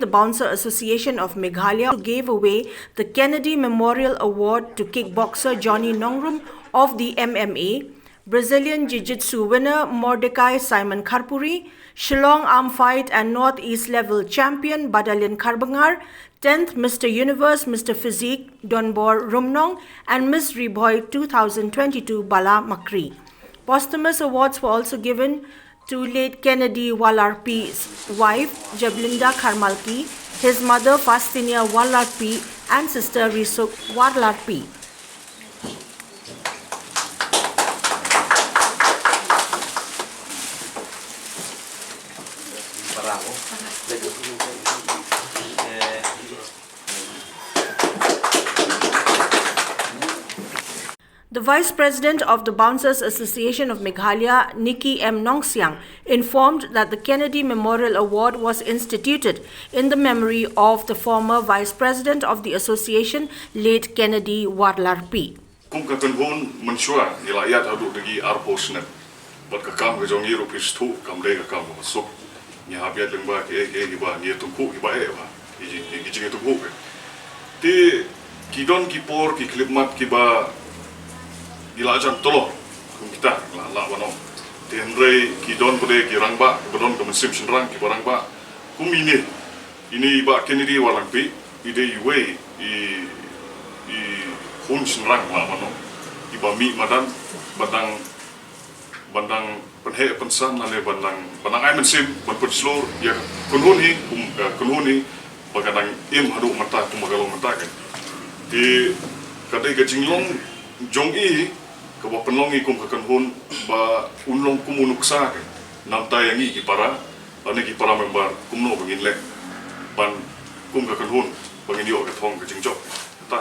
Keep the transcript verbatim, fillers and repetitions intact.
Bouncer Association of Meghalaya gave away the Kennedy Memorial Award to kickboxer Johnny Nongrum of the M M A, Brazilian Jiu-Jitsu winner Mordecai Simon Kharpuri, Shillong Arm Fight and Northeast Level Champion Badalin Kharbangar, tenth Mister Universe Mister Physique Donbor Rumnong, and Miss Ri Bhoi two thousand twenty-two Bala Makri. Posthumous awards were also given to late Kennedy Warlarpi's wife, Jablinda Kharmalki, his mother, Fastinia Warlarpi, and sister, Risuk Warlarpi. The Vice President of the Bouncers Association of Meghalaya, Nikki M Nongsiang, informed that the Kennedy Memorial Award was instituted in the memory of the former Vice President of the Association, late Kennedy Warlarpi. Kum ka kynhun mynshuwa ngi la ïaid haduh da ki arphew snem. Bad ka kam ka jong ngi ruh phi sngewthuh kam dei ka kam kaba suk. Ngi hap ïaid lyngba kiei kiei kiba ngi ïathuh kiba eh ba ki, ki, ki jingïathuh. Te ki don ki por ki khyllipmat kiba ngi la jan tlot kum kita la, la ban ong. Te hynrei ki don pat de ki rangbah kiba don ka mynsiem shynrang kiba rangbah. Kum ine, ine i Bah Kennedy Warlarpi, i dei iwei i, i khun shynrang la ban ong, iba mih madan ban dang, ban dang pynheh pynsan lane ban dang, ban dang ai mynsiem ban pynshlur ïa ka kynhun hi, kum, eh, kynhun hi ba ka dang im haduh mynta kum ba ka long mynta kan. Te ka dei ka jinglong jong i kaba pynlong i kum ka kynhun ba un long kum u nuksa kan. Namar ïa ngi ki para lane ki para member kumno ba ngin leh ban kum ka kynhun ba ngin ïoh ka thong ka jingjop. Te